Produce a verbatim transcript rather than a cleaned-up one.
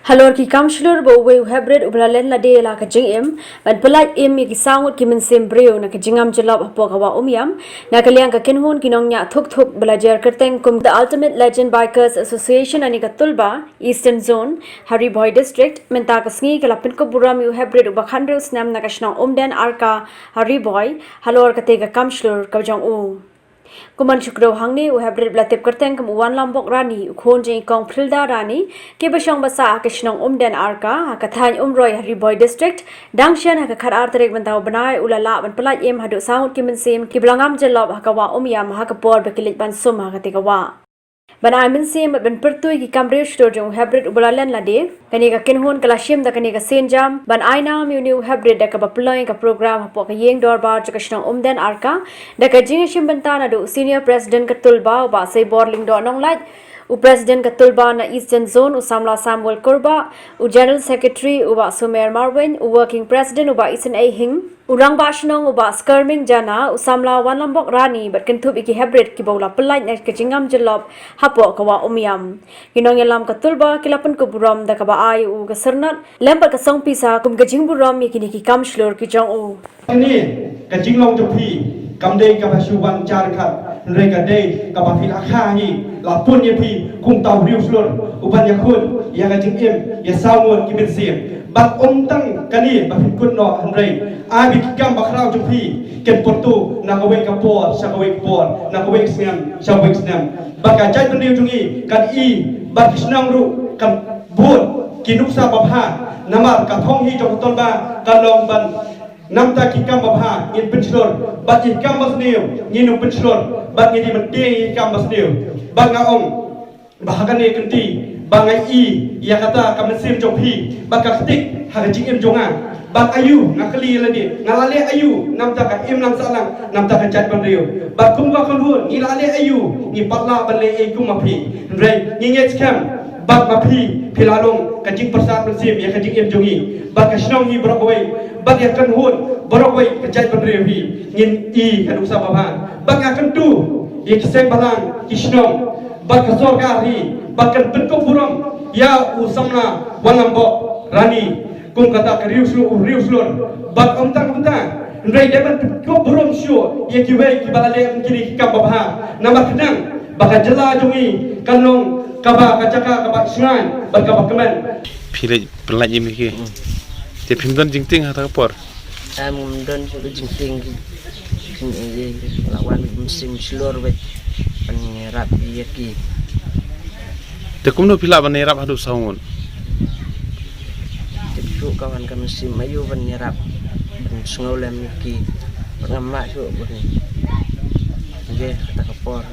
Halor ki kam shlur ba uwei u heprit uba la len lade la ka jingim ban pyllait im ïa ki saw ngut ki mynsiem briew na ka jingngam jyllop hapoh ka wah Umiam, na ka liang ka kynhun ki nongñiah thuk thuk ba la jer kyrteng kum The Ultimate Legend Bikers Association, ani ka Tulba, Eastern Zone, ha Ri Bhoi District, mynta ka sngi ka la pynkup burom ïa u heprit uba khathynriew snem na ka shnong Umden Arka, ha Ri Bhoi, halor katei ka kam shlur ka jong u. Kum ban shu kdew hangne, u heprit ba la tip kyrteng kum u Wanlambok Rani, u khun jong i Kong Philda Rani, kiba shong ba sah ha ka shnong Umden Arka, ha ka thaiñ Umroi, ha Ri Bhoi District, dang shen ha ka khatar tarik mynta u bnai u la lah ban pyllait im haduh saw ngut ki mynsiem kiba la ngam jyllop ha ka wah Umiam ha ka por ba ki leit ban sum ha katei ka wah. Ban ai mynsiem bad ban pyrthuh ïa ki kam riewshlur jong u heprit uba la len lade, kane ka kynhun ka la shim da kane ka sienjam ban ai nam ïa une u heprit da kaba pynlong ïa ka program hapoh ka ïing dorbar jong ka shnong Umden Arka, da ka jingïashim bynta naduh u Senior President ka Tulba, u Bah Seibor Lyngdoh Nonglait, u President ka Tulba na Eastern Zone, u Samla Samuel Kurbah, u General Secretary, u Bah Sumer Marwein, u Working President, u Bah Isenei Hing, u Rangbah Shnong, u Bah Skirming Jana, u Samla Wanlambok Rani, bad kynthup ïa ki heprit kiba u la pyllait na ka jingngam jyllop hapoh ka wah Umiam. Ki nongïalam ka Tulba ki la pynkup burom da kaba ai u ka syrnod lem bad ka song pisa kum ka jingburom ïa kine ki kam shlur ki jong u. Kane ka jinglong jong phi kam dei kaba shu wan jar khat, hynrei ka dei kaba phi la kha hi, la pun ïa phi kum uta u riewshlur uban ïakhun ïa ka jingim ïa saw ngut ki mynsiem. Bad ym tang kane ba phi kut noh, hynrei ai ba ki kam ba khraw jong phi kin pyrthuh na kawei ka por sha kawei ka por, na kawei ka snem sha kawei ka snem. Bad ka jaitbynriew jong ngi kan i, bad ki shnong ruh kan bud ki nuksa babha, namar ka thong hi jong ka Tulba kan long ban, namta ki kam babha ngin pynshlur, bad ki kam basniew ngin ym pynshlur, bad ngin ïa mynta ki kam basniew. Bad nga ong ba ha kane ka kynti ba nga i ïa kata ka mynsiem jong phi, bad ka ktik ha ka jingim jong nga. Bad aïu, nga kylli ïa lade, nga la leh aïu namta ka imlang sahlang, namta ka jaitbynriew? Bad kum ka kynhun ngi la leh aïu? Ngi pat lah ban leh ei kum ma phi, hynrei ngi ngeit skhem bad ma phi, phi la long ka jingpyrsad mynsiem ïa ka jingim jong ngi, bad ka shnong hi baroh kawei, bad ïa ka kynhun baroh kawei, ka jaitbynriew hi. Ngin i ka nuksa babha, bad nga kyntu ïa ki seng bhalang, ki shnong, bad ka sorkar hi ba kan pynkup burom ïa u Samla Wanlambok Rani kum kata ka riewshlur, u riewshlur. Bad ym tang kumta, hynrei dei ban pynkup burom shuh ïa kiwei kiba la leh kine ki kam babha, namar khnang ba ka jylla jong ngi kan long kaba, ka jaka kaba shngaiñ bad kaba kmen. Phi leit pyllait im ïa ki. Hmm. Te phim don jingtieng ha kata ka por? Em, ngim don shuh ka jingtieng ki. Ki, eh, eh, la wan mynsiem shlur bad ban ïarap ïa ki. Te kumno phi lah ban ïarap haduh saw ngut? Tip shuh ka wan ka mynsiem aïu ban ïarap, ban sngew lem ïa ki. Bad ngam lah shuh ban ïa kata ka por.